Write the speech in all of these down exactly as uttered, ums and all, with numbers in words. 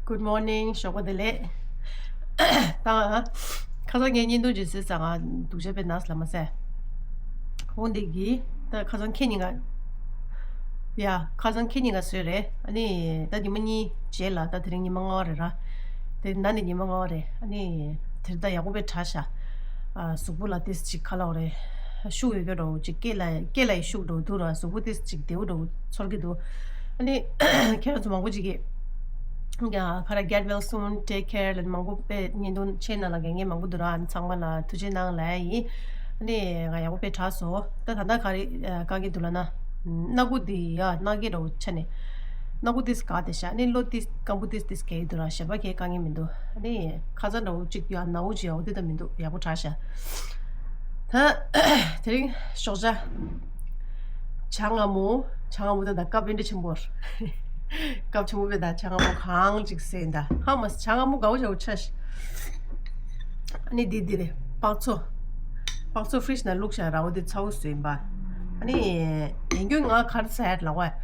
Good morning. ཞོགས་པ་བདེ་ལེགས། ད་ཁ་སང་ངས་བརྙན་ཐུང་ཅིག་བཟོས་ཙང་ང་སྡུག་ཅག་དཔེ་ནག་ལ་མ་ཟད། འོ་འདི་གི་ད་ཁ་སང་ཁེ་ཉིན་ང་ཡ་ཁ་སང་ཁེ་ཉིན་ང་བཟོས་རེད། ཨ་ནི་ད་ཉི་མ་གཉིས་རྗེས་ལ་ད་དེ་རིང་ཉི་མ་ལྔ་པ་རེད་ར། དེ་ན་ནི་ཉི་མ་ལྔ་པ་རེད། ཨ་ནི་དེར་ད་ཡག་པོ་དཔེ་དྲག་ཤག་ཨ་གཟུགས་པོ་ལ་ཏིས་ཅིག་ཁ་ལོག་རེད། ཤུགས་ཡོད་རྒྱུ་འདྲ་བོ་ཅིག་སྐེ་ལ་སྐེ་ལ་ཡི་ཤུགས་འདྲ་བོ་འདུག་ར། གཟུགས་པོ་ཏིས་ཅིག་བདེ་བོ་འདྲ་བོ་ཚོར་གྱི་འདུག་ཨ་ནི་ཁྱེད་རང་ཚོ་མང་པོ་ཅིག་གིས་ཡ་ཁ་ར་get well soon, take care ལ་མང་པོ་དཔེ་བརྙན་ཐུང་ཆེ་ནང་ལ་རྒན་རྒན་མང་པོ་འདུག་ར། ཨ་ནི་ཚང་མ་ལ་ཐུགས་རྗེ་གནང་ལབ་ཡ་ཡིན། ཨ་ནི་ང་ཡག་པོ་དཔེ་དྲག་སོང་། ད་ད་ལྟ་ག་རེ་ཨ་བཀག་གི་འདུག་ལབ་ན། སྣ་ཁུག་འདི་ཡ་སྣ་སྐད་འདྲ་བོ་ཆགས་ནས། སྣ་ཁུག་ཏིས་བཀག་བསྡད་ཤག་ཨ་ནི་བློ་ཏིས་སྐམ་པོ་ཏིས་ཏིས་གས་འདུག་ར། ཞེ་པོ་གས་བཀག་མཁན་མི་འདུག་ཨ་ནི་ཁ་ཚ་འདྲ་བོ་གཅིག་ཡ་ནག་པོ་ཅིག་ཡ་འོ་དེ་ད་མི་འདུག་ཡག་པོ་དྲག་ཤག་ད་དེ་རིང་ཞོགས་ཇ། ཇ་མངར་མོ། ཇ་མངར་མོ་ད་ད་ཀབ་དཔེ་འདྲ་ཆེན་པོ་རེད། ཀབ་ཆེན་པོ་དཔེ་ད་ཇ་མངར་མོ་གང་ཅིག་ཟས་ད་ཧ་མ་ཇ་མངར་མོ་དགའ་བོ་ཞེ་པོ་ཆགས་ཤག་ཨ་ནི་འདི་འདི་རེད། སྤགས་བཙོ། སྤགས་བཙོ་ཕི་རིཇ་ནང་བླུགས་བཞག་ར། འོ་དེ་ཚ་བོ་བཟོས་ཡིན་པ། ཨ་ནི་ཡིན་རྒྱུ་ང་ག་རེ་ཟེར་ལབ་པ།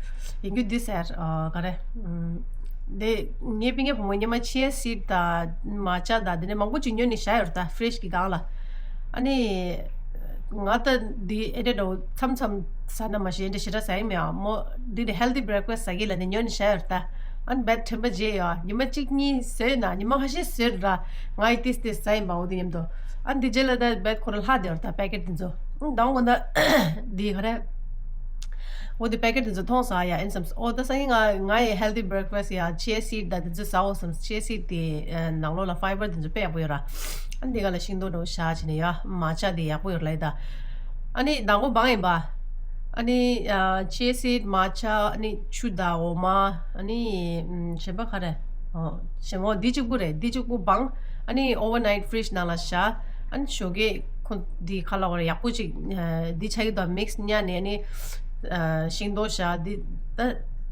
ཡིན་རྒྱུ་འདི་ཟེར་ཨ་ག་རེ། ཨམ། དེ་ངའི་སྤུན་ཀྱག་བུ་མོ་ཉི་མ་ཅི་ཡ་སིཌ་དང་མ་ཅ་དང་དེ་ནས་མང་པོ་ཅིག་ཉོས་ནས་བཞག་ཡོད་རེད་ད། ཕི་རིཇ་གི་སྒང་ལ། ཨ་ནི་ང་ད་འདི་ཨེ་འདྲ་འདྲ་བོ་མཚམས་མཚམས་ཟ་ན་མ་ཤེས་འདྲ་ཞེ་དྲག་ཟ་ཡི་མེད་ཨ་མོ། འདི་ནི་healthy breakfast ཟ་གི་ལ་ནི་ཉོས་ནས་བཞག་ཡོད་རེད་ད། ཨ་ནི་བད་དྲན་པ་བརྗེད་ཡོད། ཉི་མ་གཅིག་གཉིས་ཟོས་ན་ཉི་མ་ཁ་ཤས་ཟོས་ར། ང་ཡི་ཏིས་ཏིས་ཟ་ཡིན་པ་འོ་དེ་མཉམ་དུ། ཨ་འདི་རྗེས་ལ་ད་བད་ཁོ་ར་ལྷག་བསྡད་ཡོད་རེད་ད་པེ་ཀེཊ་དེ་ཚོ། ཨ་དང་གོ་ད་འདི་ག་རེ། འོ་དེ་པེ་ཀེཊ་དེ་ཚོ་མཐོང་ས་ཡ་ཨིན་སམ། འོ་ད་སང་ཉིན་ང་ང་ཡི་healthy breakfast ཡ་ཅི་ཡ་སིཌ་ད་དེ་ཚོ་ཟ་འོ་སམ། ཅི་ཡ་སིཌ་དེ་ནང་ལོགས་ལ་ཕའི་བར་དེ་ཚོ་དཔེ་ཡག་པོ་ཡོད་ར། ཨ་འདི་ག་ལ་ཤིང་ཏོག་འདྲ་བོ་བཞག་བྱས་ནས་ཡ་མ་ཅ་དེ་ཡག་པོ་ཡོད་ར་ལབ་ད། ཨ་ནི་མདང་དགོང་སྦང་ཡིན་པ། ཨ་ནི་ཨ་ཅི་ཡ་སིཌ་མ་ཅ་ཨ་ནི་ཆུ་དང་འོ་མ། ཨ་ནི་ཨམ་གཞན་པ་ག་རེ། ཨོ་གཞན་པ་འདི་གཅིག་པུ་རེད། འདི་གཅིག་པུ་སྦང་། ཨ་ནི་overnight ཕི་རིཇ་ནང་ལ་བཞག་ཨ་ནི་ཞོགས་ཀས་ཁོ་འདི་ཁ་ལ་བར་ཡག་པོ་ཅིག་ཨ་འདི་ཆ་གི་དང་མིག་སི་ཉར་ནས་ཨ་ནི་ཨ་ཤིང་ཏོག་བཞག་འདི་ད་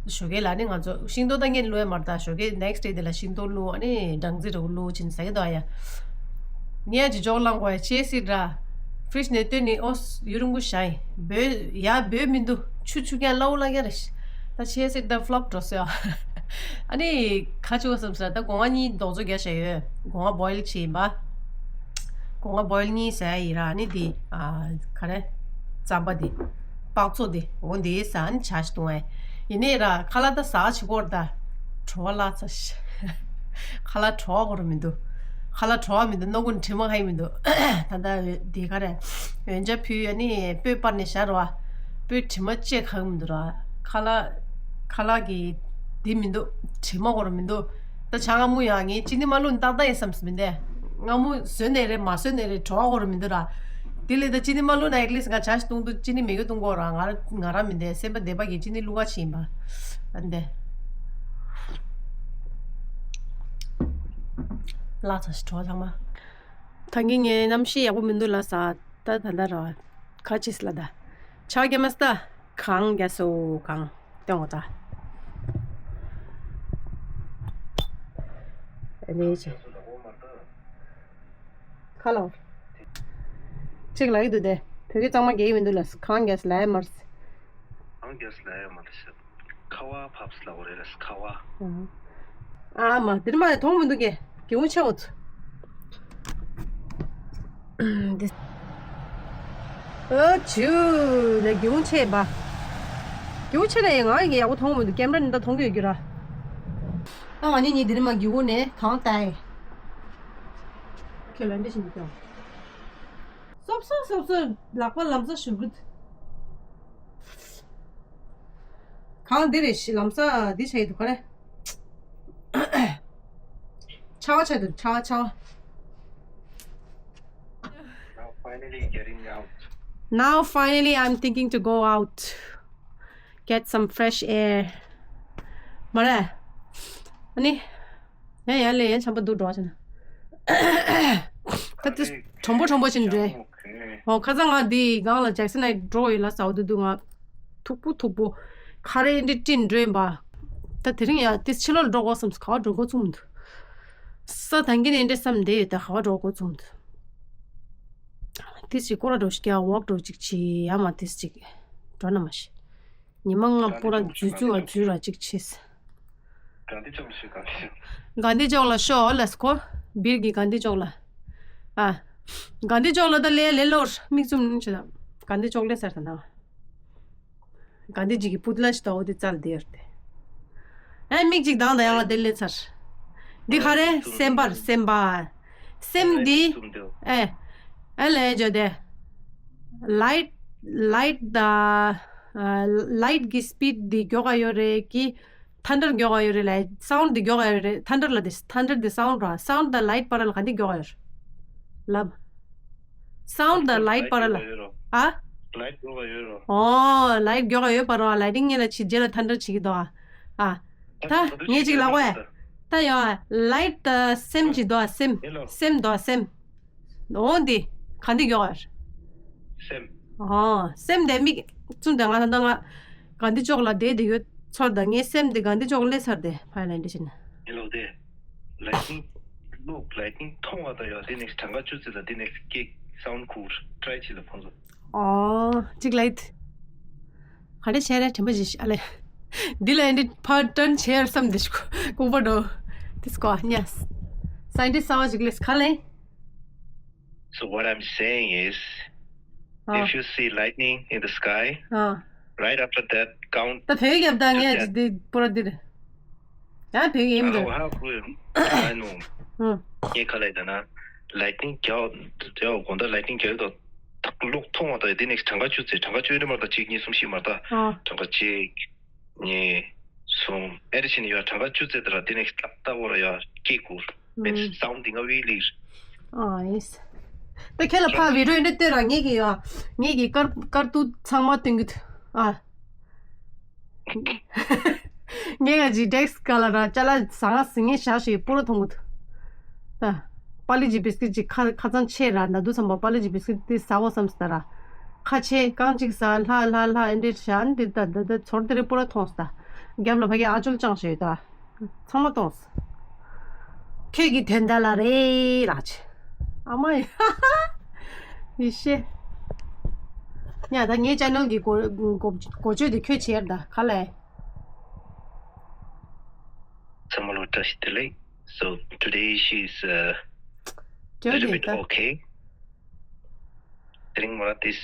ཞོགས་ཀས་ལ་ནི་ང་ཚོ་ཤིང་ཏོག་ད་ངས་བླུགས་ཡ་མ་རེད་ད། ཞོགས་ཀས་next day དེ་ལ་ཤིང་ཏོག་བླུགས། ཨ་ནི་སྦྲང་རྩི་འདྲ་བོ་བླུགས་བྱས་ནས་ཟ་གི་འདུག་ཨ་ཡ། ངས་ཅི་ཅོག་ལང་གོ་ཡ་ཅི་ཡ་སིཌ་ར། ཕི་རིཇ་ནས་བཏོན་ནས་ཨོ་ཡུན་རིང་པོ་བཞག་ཡིན། སྦོས་ཡ་སྦོས་མི་འདུག་ཆུ་ཆུ་རྐྱང་སླ་བོ་སླ་རྐྱང་རེད། ད་ཅི་ཡ་སིཌ་ད་ཕི་ལོབ་འགྲོ་སོང་ཡ། ཨ་ནི་ཁ་ཆུ་བ་བསམ་ས་ད་སྒོ་ང་གཉིས་རྡོག་བཙོ་རྒྱག་བྱས་ཡོད། སྒོ་ང་བོའིལ་བྱས་ཡིན་པ། སྒོ་ང་བོའིལ་གཉིས་ཟ་ཡ་ཡིན་ར། ཨ་ནི་དེ་ཨ་ག་རེ། རྩམ་པ་དེ། སྤགས་བཙོ་དེ་འོ་འདི་ཟ་ནི་ཆ་ཞིག་བཏུང་བས། ཡིན་ནའི་ར་ཁ་ལག་ད་ཟ་ཆི་གོ་ར་ད། བྲོ་བ་བརླག་ཚར་ཤག་ཁ་ལག་བྲོ་བ་གོ་ར་མི་འདུག་ཁ་ལག་བྲོ་བ་མི་འདུག་སྣ་ཁུག་དྲི་མ་ཧ་ཡི་མི་འདུག་ད་ལྟ་འོ་འདི་ག་རེ། འོན་ཆ་ཕུལ་ཡ་ནི་སྤོས་སྤར་ནས་བཞག་ར་བ། སྤོས་དྲི་མ་བཅད་ག་གི་མི་འདུག་ར། ཁ་ལག་ཁ་ལག་གི་འདི་མི་འདུག་དྲི་མ་གོ་ར་མི་འདུག་ད་ཇ་མངར་མོ་ཡང་ངས་ཅི་ནི་མ་བླུགས་ནི་ཏག་ཏག་ཡིན་བསམ་སི་མི་འདས། མངར་མོ་བཟོས་ནས་རེད་མ་བཟོས་ནས་རེད་བྲོ་བ་གོ་ར་མི་འདུག་ར། དེ་ལས་ད་ཅི་ནི་མ་བླུགས་ན་at least ང་ཇ་ཞིག་བཏུང་དུས་ཅི་ནི་མེད་རྒྱུ་བཏུང་གོ་ར། ང་ར་ང་ར་མི་འདས་སེམས་པ་བདེ་བ་གི་ཅི་ནི་བླུགས་ག་ཕྱིན་པ། ཨ་འདས། ལགས་ཚ་ཞིག་བྲོ་བ་ཚང་མ། ད་གིན་ངའི་གནམ་གཤིས་ཡག་པོ་མི་འདུག་ལ་ས་ད་ད་ད་ར་ཁ་ཅིས་ལ་ད་ཆ་རྒྱ་མ་སྟ་གང་རྒྱ་སོ་གང་སྟོན་འོ་ད། ཨ་ནི་ཅི། ཁ་ལོ། གཅིག་ལ་ཡི་འདུག་དེ། བོད་སྐད་གཙང་མ་རྒྱག་གི་མི་འདུག་ལ། གང་རྒྱག་ལ་ཡ་མར། གང་རྒྱག་ལ་ཡ་མར་ཤ། ཁ་བ་ཕབས་ལ་འོ་རེ་རེ་ཁ་བ། ཨ་མ་འདིར་མ་མཐོང་མི་འདུག་གེ། གི་འུ་ཆེ་འོ་ཚུ། འདི། ཨ་ཆུ། ལ་གི་འུ་ཆེ་བ། གི་འུ་ཆེ་ལ་ཡ་ང་ཡི་ཡག་པོ་མཐོང་མི་འདུག་ཀེམ་ར་ནི་ད་མཐོང་གི་ཡོད་རྒྱུ་ར། ཨ་ང་ནི་ཉི་འདིར་མ་གི་འུ་ནས་གང་ལྟ་ཡི། ཁྱོད་ལ་འདི་ཞིག་མི་སྟོན། སོབ་སོབ་སོབ་སོབ་ལག་པ་ལམ་སང་ཞུ་གི། གང་འདི་རེད་ཤི་ལམ་སང་འདི་བྱ་ཡི་འདུག་ག་རེ། ཆ་བ་ཆ་འདུག་ཆ་བ་ཆ་བ། Now finally getting out. Now finally I'm thinking to go out. Get some fresh air. མ་རེད། ཨ་ནི། ཡ་ཡ་ལེ་ཡ་ཆམ་པ་འདུག་འགྲོ་བ་ཆ་ན། ད་དེ་གྲོང་པོ་གྲོང་པོ་ཕྱིན་འགྲོ། ཧོ་ཁ་སང་ང་འདི་སྒང་ལ་ཇེག་སན་ནའི་འགྲོ་ཡོད་ལ་ཟའོ་དུ་དུ་ང་ཐུག་པོ་ཐུག་པོ་ཁ་རེ་འདི་སྤྲིན་འགྲོ་ཡིན་པ། ད་དེ་རིང་ཡ་དེ་ཕྱི་ལོགས་འགྲོ་དགོས་བསམ་ག་བ་འགྲོ་དགོས་ཚུམ་འདུག་ས་དང་གི་ནས་འདྲེ་བསམ་བསྡད་ཡོད་ད་ག་བ་འགྲོ་དགོས་ཚུམ་འདུག་དེ་ཅིག་སྐོར་ར་འགྲོ་ཞིག་ཀྱང་ཝོག་འགྲོ་ཅིག་ཆི་ཡ་མ་དེ་ཅིག་འགྲོ་ན་མ་ཤི། ཉི་མ་ལྔ་པོ་ར་འཛུལ་འཛུལ་བ་འཛུལ་ར་ཅིག་ཆི། ག་འདི་ཅོག་ཤོད་ག་འདི་ཅོག་ག་འདི་ཅོག་ལ་ཤོག་ལ་སྐོར་སྦིར་གྱི་ག་འདི་ཅོག་ལ། ཨ། ག་འདི་ཅོག་ལ་ད་ལེ་ལེ་ལོར་མིག་བཙུམ་ནི་ཆེ་ད། ག་འདི་ཅོག་ལེ་སར་ད་ན། ག་འདི་ཅིག་གི་པུད་ལ་ཤི་ད་འོ་དེ་ཙལ་དེ་ཡར་དེ། ཨ་མིག་ཅིག་དང་ད་ཡང་ལ་དེ་ལེ་སར། འདི་ཁ་རེ་སེམས་པར་སེམས་པ། སེམས་འདི། ཨེ། ཨེ་ལེ་ཇོ་དེ། ལའིཊ་ལའིཊ་ད། ལའིཊ་གི་སྤིཌ་འདི་མགྱོགས་ག་ཡོད་རེད་ཀི། ཐན་ཏར་མགྱོགས་ག་ཡོད་རེད་ལ། སའུན་ཌི་འདི་མགྱོགས་ག་ཡོད་རེད། ཐན་ཏར་ལ་དེ་ཐན་ཏར་འདི་སའུན་ཌི་ར། སའུན་ཌི་དང་ལའིཊ་བར་ལ་ག་འདི་མགྱོགས་ག་ཡོད་རེད། ལབ། སའུན་ཌི་དང་ལའིཊ་བར་ལ། ཨ། ལའིཊ་མགྱོགས་ག་ཡོད་རོ། ཨོ་ལའིཊ་མགྱོགས་ག་ཡོད་པ་རོ། ལའིཊ་ངེད་ལ་ཕྱི་རྗེས་ལ་ཐན་ཏར་བྱེད་ཀྱི་འདུག་ཨ། ཨ། ད་ངས་ཅིག་ལབ་གོ་ཡ། ད་ཡོང་ཨ། ལའིཊ་དང་སེམས་ཅིག་འདུག་ཨ། སེམས། སེམས་འདུག་ཨ། སེམས། འོ་འདི། ག་འདི་མགྱོགས་ཡོད། སེམས། ཨོ། སེམས་དེ་མིག་བཙུམ་དེ་ང་ད་ལྟ་ང་ག་འདི་ཅོག་ལ་བསྡད་དེ་ཡོད་ཚོར་ད། ངའི་སེམས་དེ་ག་འདི་ཅོག་ལ་སླེབས་ཚར་ཏེ་ཕ་ཡ་ལན་འདི་བྱས་ན། ཡིན་ལོ་དེ། ལའིཊ་ནིང་། ལོ་ལའིཊ་ནིང་མཐོང་བ་དང་ཡོད་དེ་ནེག་སི་གྲངས་ཀ་བཅུ་ཙམ་དང་དེ་ནེག་སི་ཀེག་སའུན་ཌི་ཁུལ་ཊི་རའི་བྱེད་ལ་ཕོན་ཚོ། ཨོ། གཅིག་ལའིཊ། ག་རེ་བྱས་རེད་དྲན་པ་བརྗེད་ཤག་ཨ་ལེ། འདི་ལ་ཨེ་འདྲ་ཕར་ཊརན་བྱས་བསམ་དེ་ཤག་ལྐུགས་པ་འགྲོ། དེ་སྐོར་ཉེས། སའིན་ཊིསི་ཊི་གསར་པ་ཞིག་སླེབས་ག་ལེ། So what I'm saying is, ཨ། If you see lightning in the sky, ཨ། Right after that, count ད་བོད་རྒྱབ་ད་ངས་ཅི་འདི་པོ་ར་འདི་རེད། ཡང་བོད་རྒྱབ་I ཡིན་འདུག know how to, I know. ཨ། ངས་ག་ལ་ཡིན་ན། ལའིཊ་ནིང་རྒྱག་རྒྱག་དགོང་དག་ལའིཊ་ནིང་རྒྱག་ཡོད་དོ། ཐག་ལོག་མཐོང་བ་དང་དེ་ནེག་སི་གྲངས་ཀ་བཅུ་ཙམ། གྲངས་ཀ་བཅུ་ཡོད་མ་རེད་ད། གཅིག་གཉིས་གསུམ་བཞི་མ་རེད་ད། ཨ། གྲངས་ཀ་གཅིག་གཉིས། གསུམ། ཨེ་རེ་བྱས་ནས་ཡོད། གྲངས་ཀ་བཅུ་ཙམ་དེ་ར་དེ་ནེག་སི་ཏག་ཏག་འོ་ར་ཡ་སྐད་ཁུར། ཨ། མེད་སའུན་ཌི་འདི་ང་བི་ལིར། ཨ་ཡེས། ད་ཁྱེད་ལ་ཕ་བི་ཌི་ཡོ་འདི་ལྟོས་ར། ངེད་ཀྱི་ཡོད། ངེད་ཀྱི་དཀར་དཀར་ཐུག་ཚང་མ་སྟོན་གི་འདུག་ཨ། ངེད་ཀྱི་ཌེ་སི་ཀ་ལ་ར་ཅ་ལག་ཟ་ང་ཟིང་ངེ་བཞག་ཞིག་པུ་ར་མཐོང་གི་འདུག་ཨ། པ་ལི་ཇི་བིས་ཀིཊ་ཅིག་ཁ་ཁ་ཚང་ཆེ་ར། ན་དུ་ཚང་པ་པ་ལི་ཇི་བིས་ཀིཊ་འདི་ཟ་འོ་བསམ་སྟ་ར། ཁ་ཆེ་རྐང་གཅིག་ཟ། ལྷ་ལྷ་ལྷ་ཨེ་འདྲས་བྱ། འདི་ད་ད་ད་ཚོར་དེ་རེ་པུ་ར་མཐོང་སྟ། རྒྱབ་ལ་ཕ་གི་ཨ་ཅོལ་ཅང་ཞེས་ད། ཚང་མ་གཏོང་། ཁྱོད་ཀྱི་དོན་དག་ལ་རེད་ལགས་ཆེ། ཨ་མ་ཡི། ཡེ་ཤེ། ཡ་ད་ངའི་ཅེ་ནལ་གྱི་འགོ་འགོ་འགོ་བརྗོད་དེ་ཁྱོད་བྱེད་ཡར་ད་ག་ལས། ཚང་མ་ལ་བཀྲ་ཤིས་བདེ་ལེགས། So today she's a little bit okay. དེ་རིང་མོ་རང་ཏིས་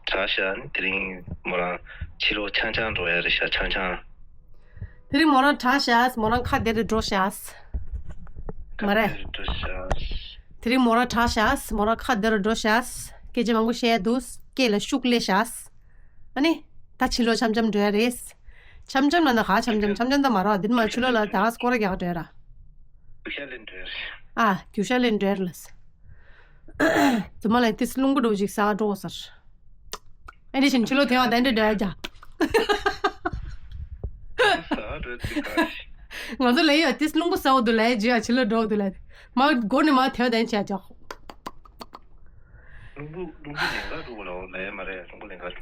དྲག་ཤག་དེ་རིང་མོ་རང་ཕྱི་ལོགས་ཆང་ཆང་འགྲོ་ཡ་རེད་ཤག་ཆང་ཆང་། དེ་རིང་མོ་རང་དྲག་ཤག་མོ་རང་ཁ་བདེ་རུ་འགྲོ་ཤག་མ་རེད། ཁ་བདེ་རུ་འགྲོ་ཤག་དེ་རིང་མོ་རང་དྲག་ཤག་མོ་རང་ཁ་བདེ་རུ་འགྲོ་ཤག་སྐད་ཆ་མང་པོ་བཤད་འདུག་སྐད་ལ་ཤུགས་སླེབས་ཤག་ཨ་ནི། ད་ཕྱི་ལོགས་འཆམ་འཆམ་འགྲོ་ཡ་རེད། འཆམ་འཆམ་ལ་ན་ག་འཆམ་འཆམ་འཆམ་འཆམ་ད་མ་རོགས་འདི་མ་ཕྱི་ལོགས་ལ་ད་སྐོར་ར་རྒྱག་འགྲོ་ཡ་ར། རྒྱུ་ཤ་ལེན་འགྲོ་ཡ་རེད། ཨ། རྒྱུ་ཤ་ལེན་འགྲོ་ཡ་རེད་ལ། དུ་མ་ལ་ཏིས་རླུང་བུ་འགྲོ་ཅིག་ཟ་འགྲོ་ཟེར། ཨེ་འདྲ་བཞིན་ཕྱི་ལོགས་དེ་བ་དེ་འདྲ་འགྲོ་ཡ་རྒྱ། ང་ཚོ་ལ་ཡོད་ཏིས་རླུང་བུ་ཟ་འོ་འདུག་ལ་ཡ་རྗེས་ཡ་ཕྱི་ལོགས་འགྲོ་འོ་འདུག་ལ། མ་སྒོ་ནས་མ་དེ་བ་དེ་འཆི་ཡ་རྒྱ། རླུང་བུ་རླུང་བུ་ལེན་ག་འགྲོ་གི་ལ་འོ་ལ་ཡ་མ་རེད། རླུང་བུ་ལེན་ག་འགྲོ།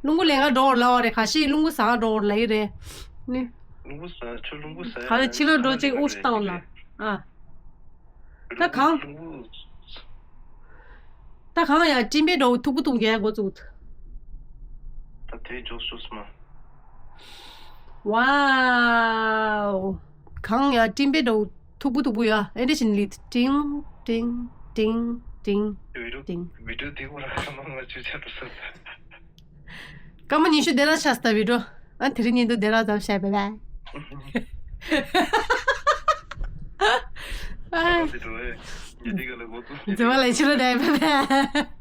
རླུང་བུ་ལེན་ག་འགྲོ་འོ་ལ་བ་རེད། ཁ་ཤས་རླུང་བུ་ཟ་ག་འགྲོ་འོ་ལ་ཡི་རེད། ནི། རླུང་བུ་ཟ་ཁྱོད་རླུང་བུ་ཟ་ག་ལ་ཕྱི་ལོགས་འགྲོ་ཅིག་དབུགས་བཏང་ལ། ཨ། ད་གང་། རླུང་བུ། ད་གང་ཡ་སྤྲིན་པའི་འགྲོ་ཐུག་པོ་ཐུག་རྒྱག་འགོ་བཙུགས། ད་དེ་འཇོག་སོ་སོ་མ། ཝའོ། གང་ཡ་སྤྲིན་པའི་འགྲོ་ཐུག་པོ་ཐུག་པོ་ཡ་ཨེ་འདྲ་བཞིན་ལི་ཏིང་ཏིང་ཏིང་ཏིང་། བི་ཌིའོ་ཏིང་། བི་ཌིའོ་དེ་གོ་ར་ཁ་མ་ང་ཆུ་ཆ་དུ་ས། སྐར་མ་ཉི་ཤུ་དེ་ར་ཆགས་སྟ་བི་ཌིའོ། ཨ་དེ་རིང་ཉིན་དུ་དེ་ར་ཙམ་བཤད་པས་བས། ཨ་དེ་འགྲོ་བས། ཉི་དེ་ག་ལ་གོ་ཚུལ། འཛི་བ་ལ་ཕྱི་ལོགས་བསྡད་པས་བས།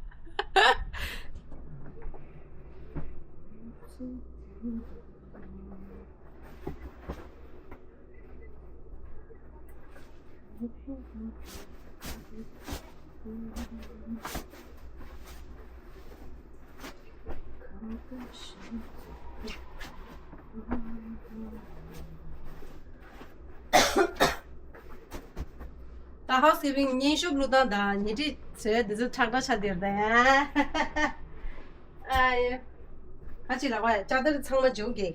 ད་ཧའུ་སི་ཀིབ་པིང་སྙན་ཞུ་བླུག་སྟངས་དང་ཉལ་ཁྲི་བཟོས་འདི་ཚོ་ཁྲག་ཁྲག་ཆགས་བསྡད་རེད་ད། ཨ་ཡེ། ཁ་ཅིག་ལ་བ་ཡ་ལྕགས་དར་ཚང་མ་འཇོག་གི།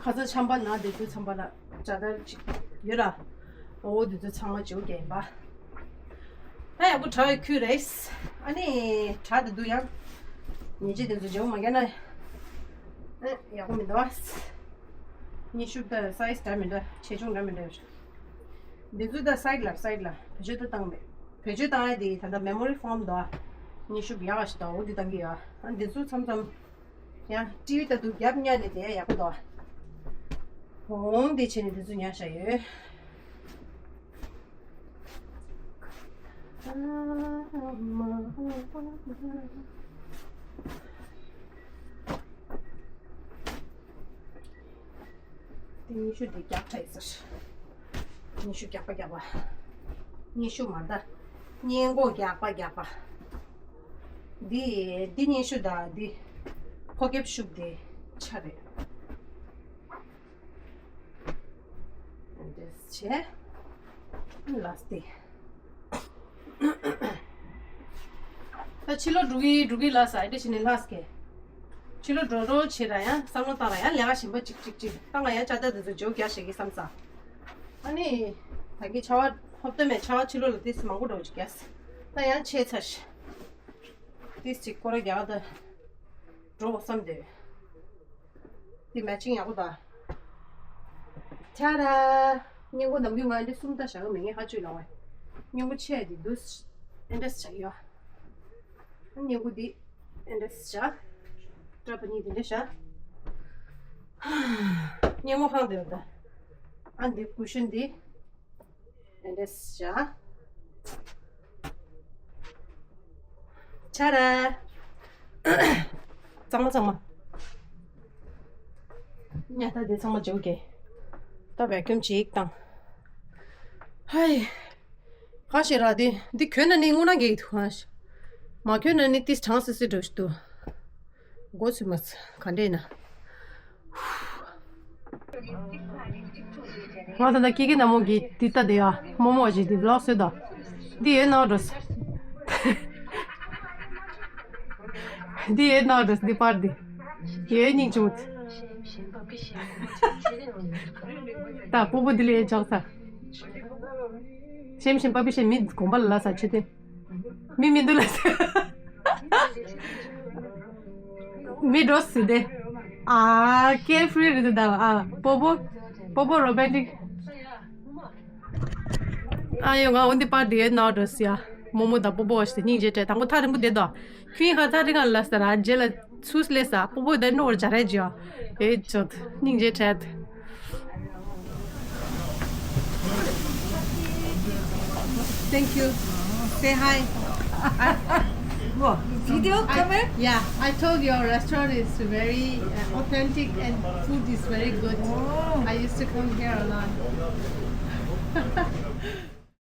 ཁ་ཚ་ཆམ་པ་ན་བསྡད་དུས་ཚང་པ་ལ་ལྕགས་དར་ཅིག་ཡོད་ར། འོ་འདི་ཚོ་ཚང་མ་འཇོག་གི་ཡིན་པ། ད་ཡག་པོ་དྲ་བའི་ཁུལ་རེད། ཨ་ནི་དྲ་དེ་འདུག་ཡང་། ཉེས་ཆད་དེ་ཚོ་བརྗེ་པོ་མ་བརྒྱབ་ན། ཨེ། ཡག་པོ་མི་འདུག་ཨ། སྙན་ཞུ་ད་སའི་ཛི་འདྲ་མི་འདྲ། ཆེ་ཆུང་འདྲ་མི་འདྲ་ཡོད་རེད། འདི་ཚོ་ད་སའི་ཌི་ལ་སའི་ཌི་ལ་བེད་སྤྱོད་ད་བཏང་མེད། བེད་སྤྱོད་བཏང་ཡ་དེ་ད་ལྟ་མེ་མོ་རི་ཕོམ་འདུག་ཨ། སྙན་ཞུ་ཡག་ག་ཞིག་འདུག་འོ་འདི་བཏང་གི་ཡོད་ཨ། འདི་ཚོ་མཚམས་མཚམས་ཡང་ཊི་ཝི་ལྟ་དུས་རྒྱབ་བསྙལ་ནས་བསྡད་ཡག་པོ་འདུག་ཨ། འོང་འདི་བྱས་ནས་འདི་ཚོ་ཉར་བཞག་ཡོད། དེ་སྙན་ཞུ་དེ་རྒྱག་ཚར་ཡིན་ཟེར། སྙན་ཞུ་རྒྱག་པ་རྒྱག་པ། སྙན་ཞུ་མ་ད། སྙན་གོ་རྒྱག་པ་རྒྱག་པ། འདི་འདི་སྙན་ཞུ་དང་འདི་ཕོ་ཁེབས་ཤུབས་དེ་ཆ་རེད། འདྲེས་བྱས། ལ་སྟེ། ད་ཕྱི་ལོགས་འགྲོ་གི་འགྲོ་གི་ལ་ས་ཨེ་འདྲ་བྱས་ནས་ལྷག་སྐད། ཕྱི་ལོགས་འགྲོ་འགྲོ་བྱེད་ར་ཡང་བསམ་བློ་བཏང་ར་ཡང་ལས་ཀ་གཞན་པ་ཅིག་ཅིག་ཅིག་བཏང་ང་ཡང་ཅ་ད་དེ་ཚོ་ཇོ་རྒྱག་ཤེས་ཀྱི་བསམ་ས། ཨ་ནི། ད་གི་ཆར་པ་ཧོབ་ཏེ་མེད་ཆར་པ་ཕྱི་ལོགས་ལ་ཏིས་མང་པོ་འགྲོ་ཅིག་རྒྱག་ས། ད་ཡང་ཆད་ཚར་ཤག་ཏིས་ཅིག་སྐོར་ར་རྒྱག་ད། འགྲོ་བསམ་དེ། དེ་མེ་ཆིང་ཡག་པོ་ད། ཆ་ར། སྙན་གོ་ནམ་རྒྱུན་ང་འདི་གསུམ་ད་བཞག་གི་མེད་ངས་ཧ་ཅོས་ལ་བས། སྙན་གོ་ཆེ་འདི་འདུག་ཨེ་འདྲས་བྱ་ཡོད། སྙན་གོ་འདི་ཨེ་འདྲས་བྱ། སྐྲ་པ་གཉིས་དེ་འདྲས་བྱ། སྙན་གོ་ཧང་དེ་ཡོད་ད། ཨ་འདི་ཀུ་ཤུན་འདི། ཨེ་འདྲས་བྱ། ཆ་ར། གཙང་མ་གཙང་མ། ཉ་ད་དེ་ཚང་མ་བྱེའུ་གེ། ད་བེ་ཀུམ་ཅིག་བཏང་། ཧའི། ག་ཤེ་ར་དེ་འདི་གྱོན་ན་ནི་དངོས་གནས་གེགས་འདུག་ཧ། མ་གྱོན་ན་ནི་ཏིས་གྲང་སི་སི་འགྲོ་ཞིག་འདུག་མགོ་ཚོས་མ་ཚོས་ག་འདྲས་ན། ང་ད་ལྟ་ཀི་ཀི་ན་མོ་གི་དེ་ལྟ་དེ་ཡ་མོ་མོ་ཞིག་དེ་བི་ལོག་བཟོས་ད། འདི་ཡོད་ནོ་འགྲོ་ས། འདི་ཡོད་ནོ་འགྲོ་ས་འདི་པར་འདི། ཡོད་སྙིང་ཆུང་། ད་སྤོ་བོ་འདི་ལ་ཡོད་ཆོག་ས། ཤེམ་ཤེམ་པ་པི་ཤེམ་མི་དགོན་པ་ལ་ལ་ས་ཆུ་དེ། མི་མི་འདུག་ལ་ཟེར། མི་འགྲོ་ཟེར་ཏེ། ཨ། ཀེར་ཕི་རི་རེད་འདུག་ད། ཨ། སྤོ་བོ། སྤོ་བོ་རོ་མན་ཊིག་ཨ་ཡོ། ང་འོན་ཏེ་པར་དེ་ནང་འགྲོ་ཟེར་ཡ། མོ་མོ་དང་སྤོ་བོ་བ་ཞིག་སྙིང་རྗེ་སྤྲད། དང་པོ་ཐག་རིང་པོ་བསྡད་དོ། ཁྱོད་ཧ་ཐག་རིང་ང་ལ་ཟེར། ཨ། རྗེས་ལ་ཚུར་སླེབས་ས་སྤོ་བོ་དེ་ནོར་འཇའ་རེ་འཇོ། ཨེ་ཅོ། སྙིང་རྗེ་སྤྲད། Thank you. Say hi. What? Video I, camera? Yeah, I told your restaurant is very uh, authentic and food is very good. Oh. I used to come here a lot.